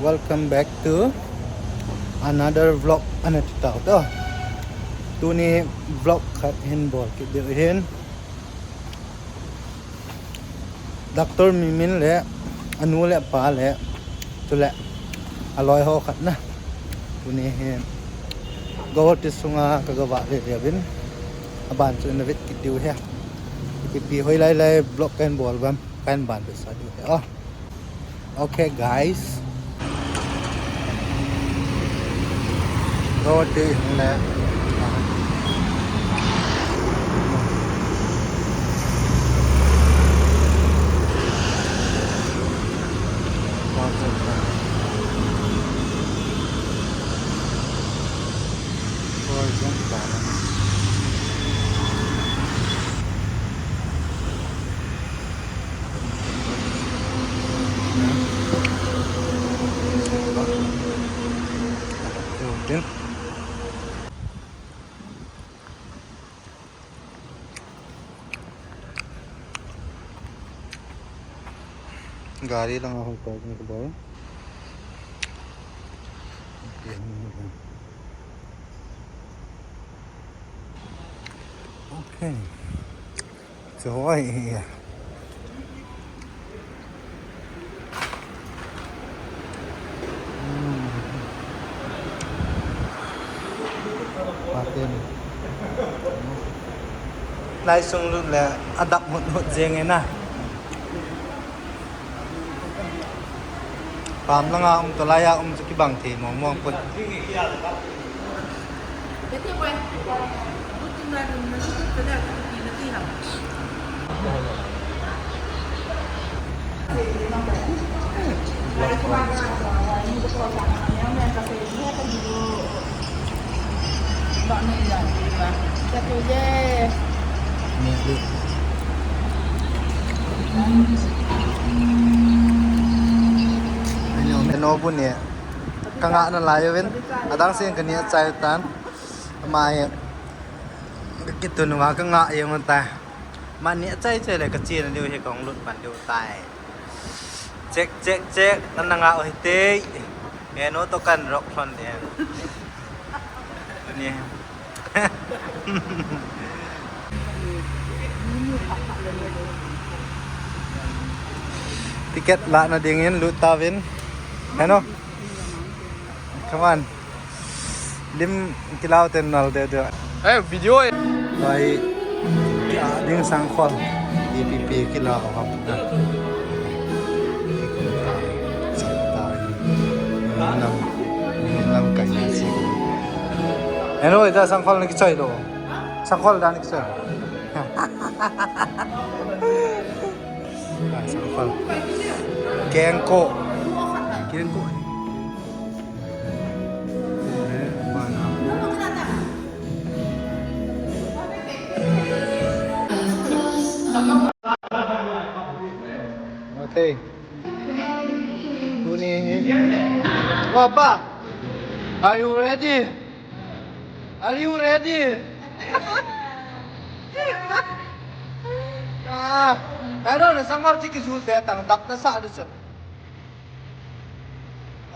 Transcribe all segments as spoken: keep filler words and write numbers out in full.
Welcome back to another vlog, another tutorial. Tuni vlog khat hin bol kit diu hin. Doctor Mimin le, anu le apa le, chule aloi ho khat na. Tuni hi Guwahati sunga ka ga vah le le vin. Aban chu na vet kit diu hi. Ipi pi hoilai lai vlog kan bol uvam, kan bansa diu hi. Oh. Okay, guys. Guwahati le. Gari lang a hung parking ka bol. Okay. Choi. Hmm. Patin. Lai sung lut le adap hut hut jeng e na. Pam langa um to laiya um chu kibang thei mong mong put. Eno bu ni ka ngah nalai uvin, adang seh in ka neh chai tan. Ama hi ka kitun uva ka ngah jeng u tai. Ama neh chai chai le ka che na diu hi ka hung lut pan diu tai. Check, check, check. Nana ngah u hite. Eno to kan rock lhon de. Ni. Ticket lahna dingin lut tauvin. Eno. Come on. Lim kilau ten nal de de. Eh, video e. Lai, kia ding sangkhol. Ipi pi kilau ham na. Nam, nam kai si. Eno, ita sangkhol na kichoi lo. Sangkhol dan kichoi. Ah, sangkhol. Kengkoh. Kengkoh. Okay. Tuni. Papa, are you ready? Are you ready? Ah, I don't know, somehow tiki su se tang dak na sa du su.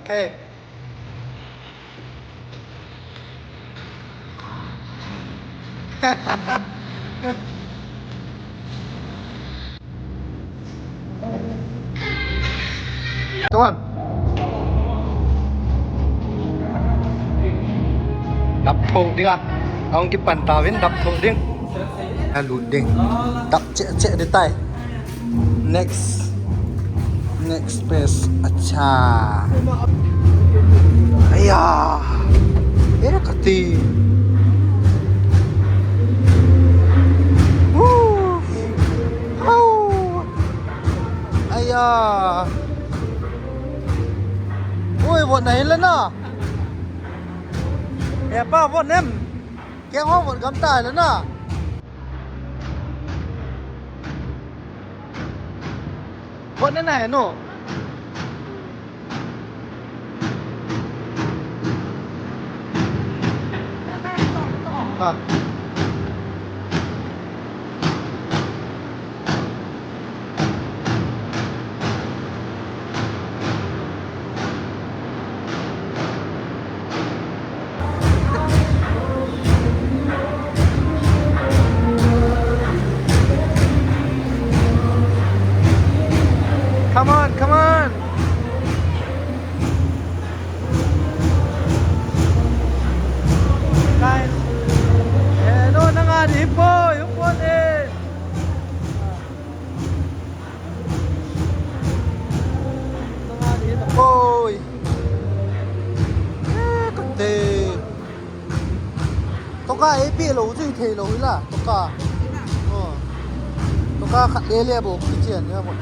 Okay. Tuan. Dap tho ding a. Ahung kipan tauvin dap tho ding. Alut ding. Dap cheh cheh ding tai. Next. Next place. Acha. Aya. Eh, kati. Woo. Au. Aya. Oi, vot na hile na. He pa, vot nem. Keng ho vot gam ta hile na. Vot na na he no. Ha. Ka ei pe lou chu i thei lou hi la. Toka. Oh. Toka khat le le bou kichen ni bou.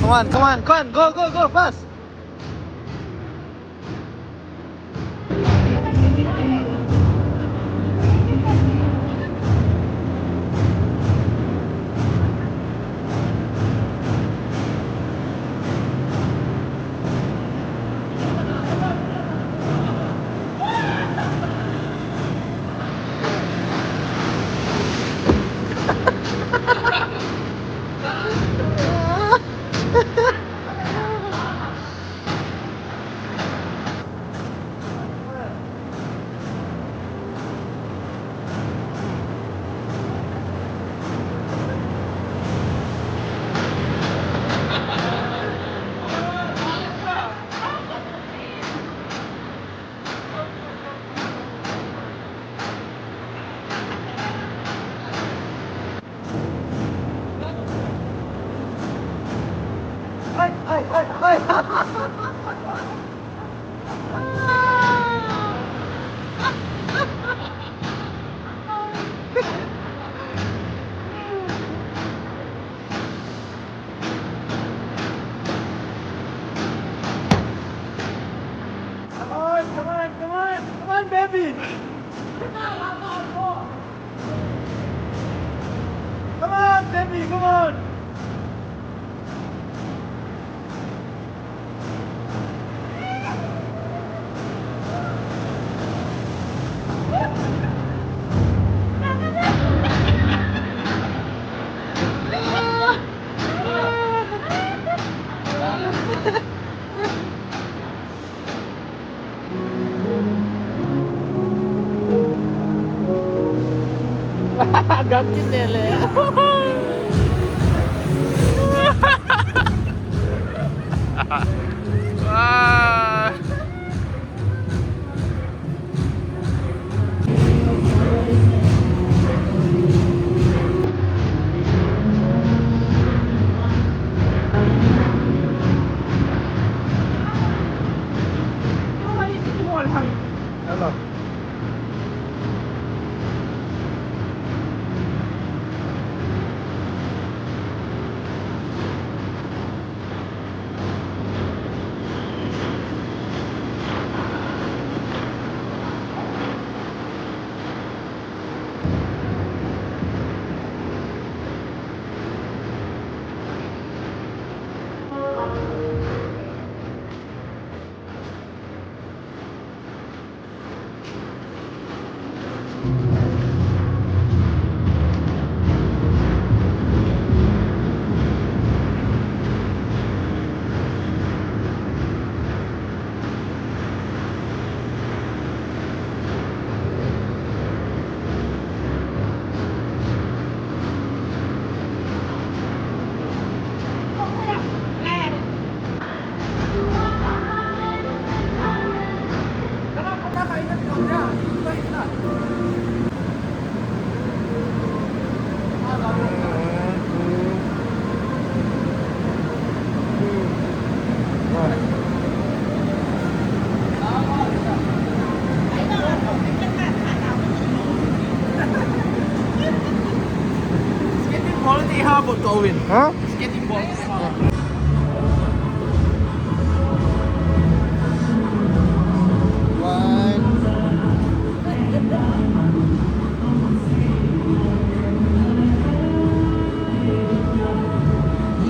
Come on, come on, come on, go, go, go, fast. Come on, come on, come on, come on, baby. Come on, baby, come on. Gakin nele. Ah. Hello. Skating ball te ha bol to win. Huh? Skating ball. One.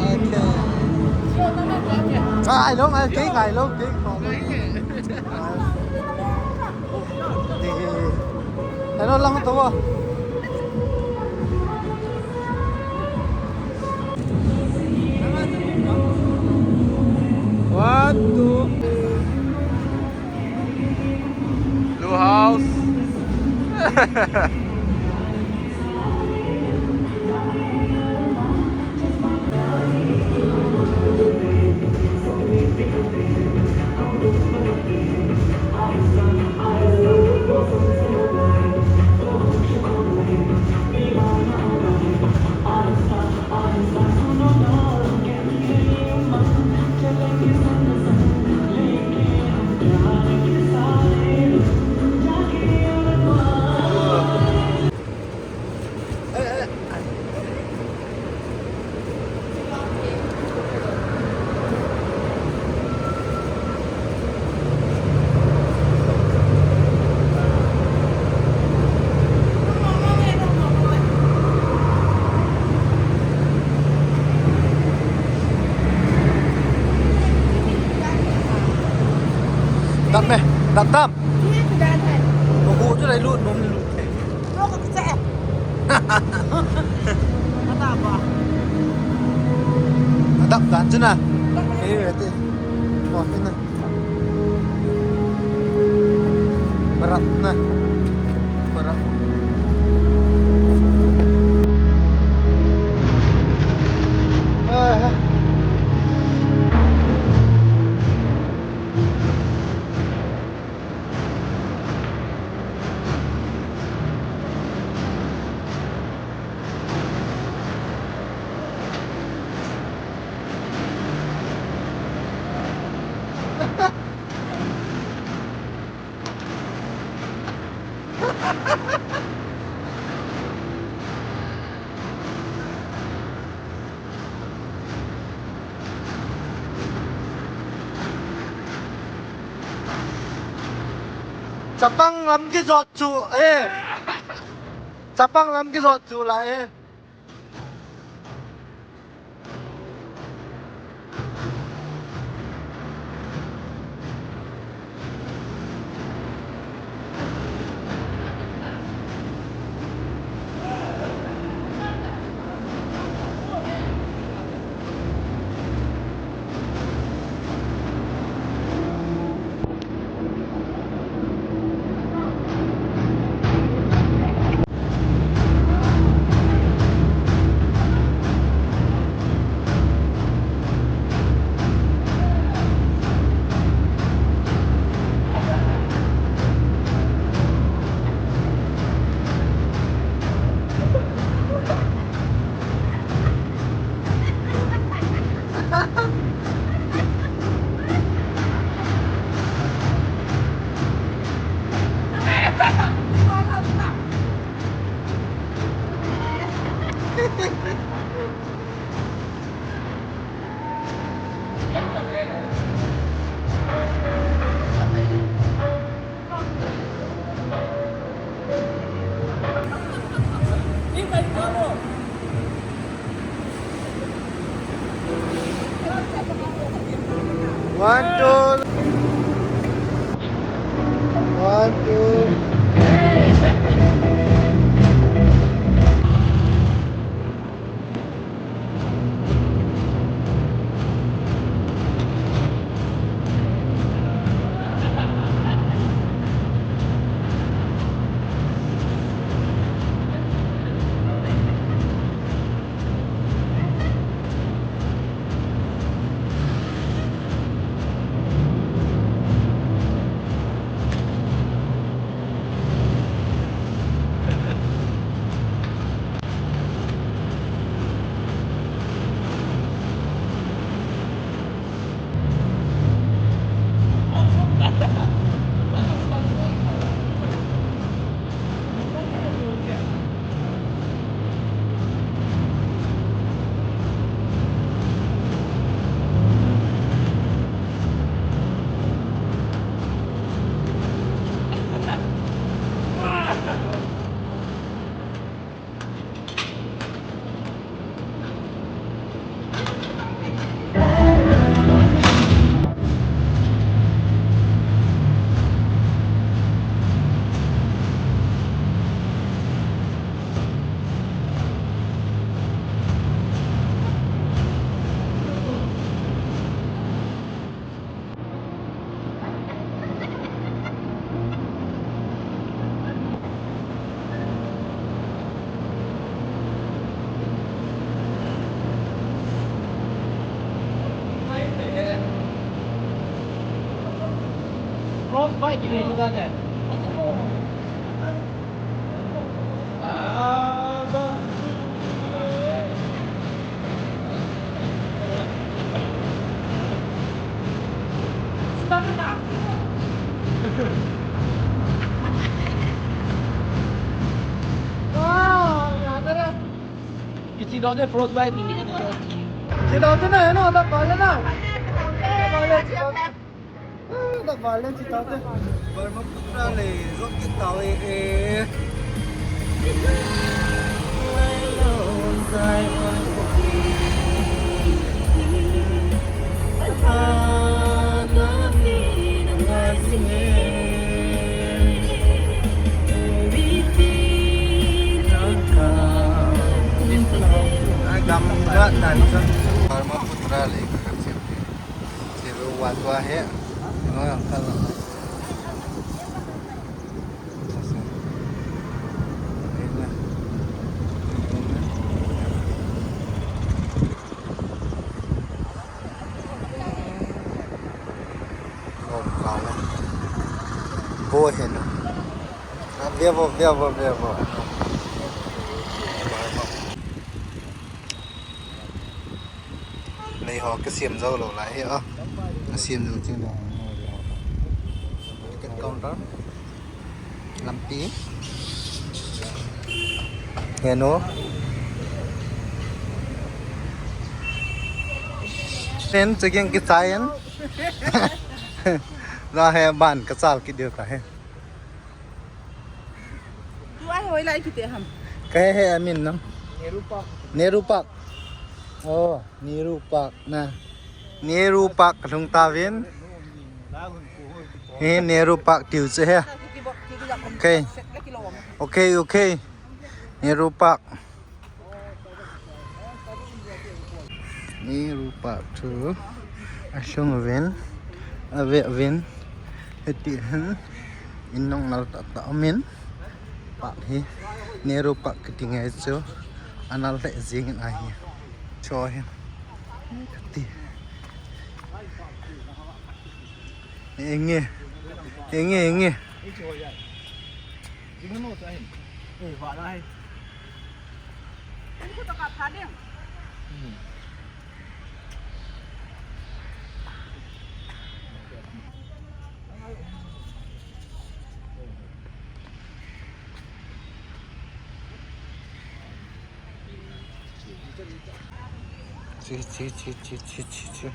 Okay. Ah, ngai lou, ngai, kei ngai lou, kei ngai lou. Hello, lang to. One, two. Blue house. Dap tam. Ni tu dan hai. Ko ko chu lai lut nom lut. Lo ko che. Ada ba. Adap dan chu na. Ni ve ti. Ko ni na. Barat na. Barat. Ah. Chapang lam kijot chu, eh. Chapang lam kijot chu la, eh. One, two. One, two. Frostbite kile tu ta te. Kichi doh te frostbite. Kichi doh te na, no, da bale na. Da bale, kichi doh te. Da bale, kichi doh te. Brahmaputra le, jot kit tau e, e. Amga tan chun Brahmaputra le ka chim. Chiru wa tua he. No yang kal. Bo hen. Vevo, vevo, vevo. Lei ho ka siam zo lo lai hi a. Ka siam zo ching lo. Ticket counter. Lampi. Heno. Sen chaging ki chain. La he ban ka chal ki deu ta he. Tu ai hoi lai kiti ham. Ka he he amin nam. Nehru Park. Nehru Park. Oh, Nehru Park na. Nehru Park lhung ta vin. He Nehru Park tiu che he. Okay. Okay, okay. Nehru Park. Nehru Park chu alhung uvin, ave uvin, hiti hin in nung nal tah tah umin, park hi Nehru Park kiti nge chu anal lheh jing in ahi. Cho hin. Hiti. Enge. Enge, enge. Chi, chi, chi.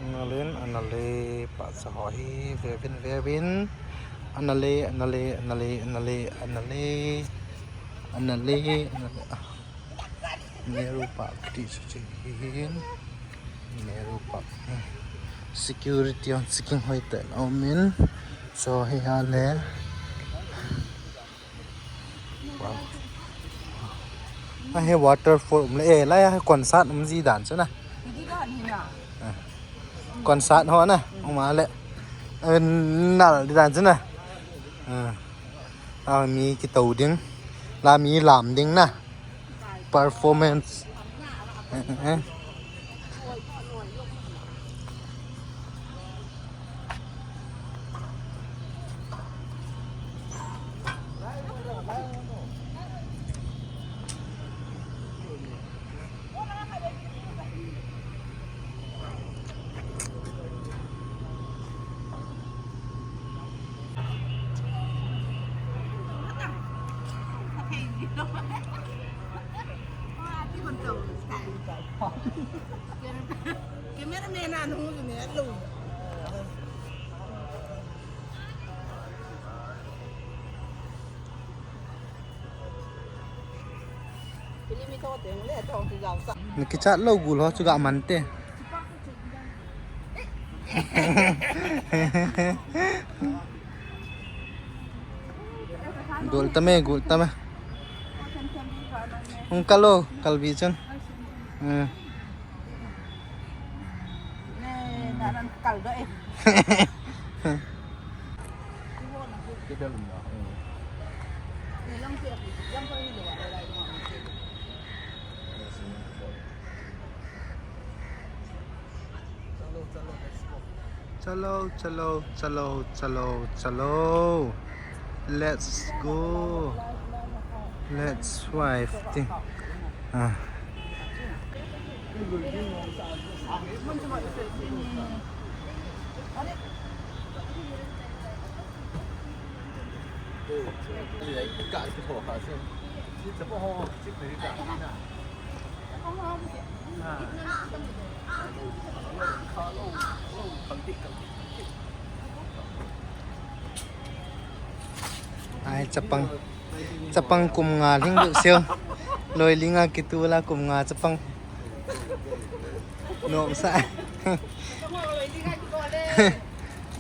Analin, anale, pahcha ho hi, vevin, vevin. Anale, anale, anale, anale, anale. Anale, anale. Ah. Nehru Park ti chu chi hin. Nehru Park. Security on checking hoi te na umin. So hi ha le. Wow. A he waterfall um le, eh, lai a he concert um ji dan chu na. Concert ho na, um a le. Eh, nal di dan chu na. Eh. A mi kito ding. La mi lam ding na. Performance. Eh, eh, eh. Cameraman an hung jun e lo. Ni kichat lo gul ho chu ga man te. Gul tame, gul tame. Hung kalo, kalbi chun. Hmm. Chalo, chalo, chalo, chalo, chalo. Let's go. Let's wife thing. Ah. Ai, chapang, chapang kum nga ling deuh seo. Loi ling a kitu la kum nga chapang. Nom sa.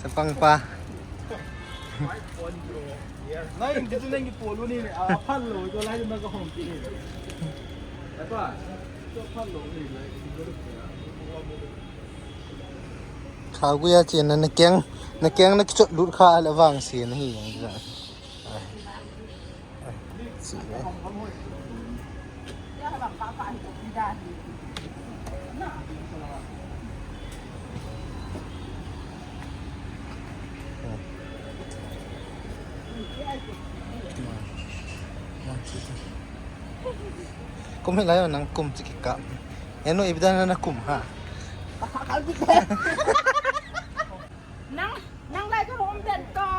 Chapang pa. Nai, dito na yung polo ni, ah, palo, ito lang yung nagkahong. Ito ah. Kha guya che na, na keng, na keng na kichot lut kha le vang se na hi yang ja. Ai. Ai. Chi le. Kum hi lai nang kum chi kikap. Enu ibda na kum ha. Nang, nang lai ka home dad ko.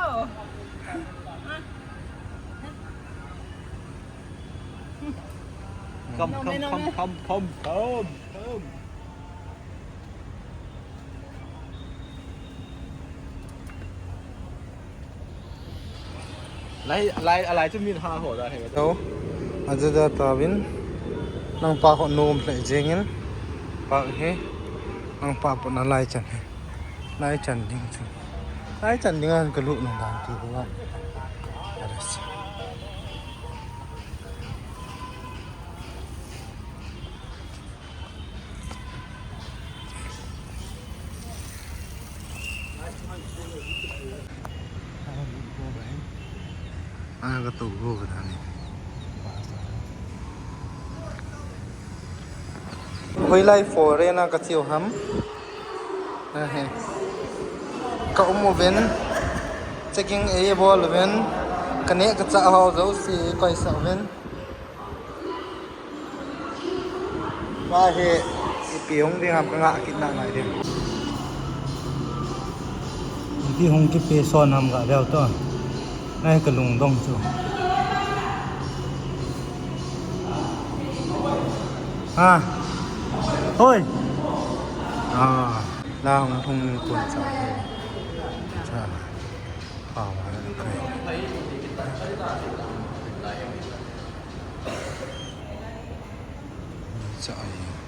Come, come, come, come, come, come, come. Lai, lai, lai chu min ha ho da he. Hello. Aja da tavin. Nang pa ho nom le jengin. Pa he. Nang pa po na lai chan he. Lai chan ding chu. Lai chan ding an ka lu nang dan ti ko. Ah, ka tou ho ka dan ni. Hoilai foreign a ka cheu ham. Ahe. Ka um uvin. Checking a bol uvin. Ka neh ka chah ho jouse koi sah uvin. Ahi, ipi hung ding ham ka ngah kit na ngai ding. Ipi hung kipe son ham ka veu to. Nai ka lungdong chu. Ha. Hoi. Ah, la hung thung ni kun cha. Cha. Pa wa kai. Cha ai.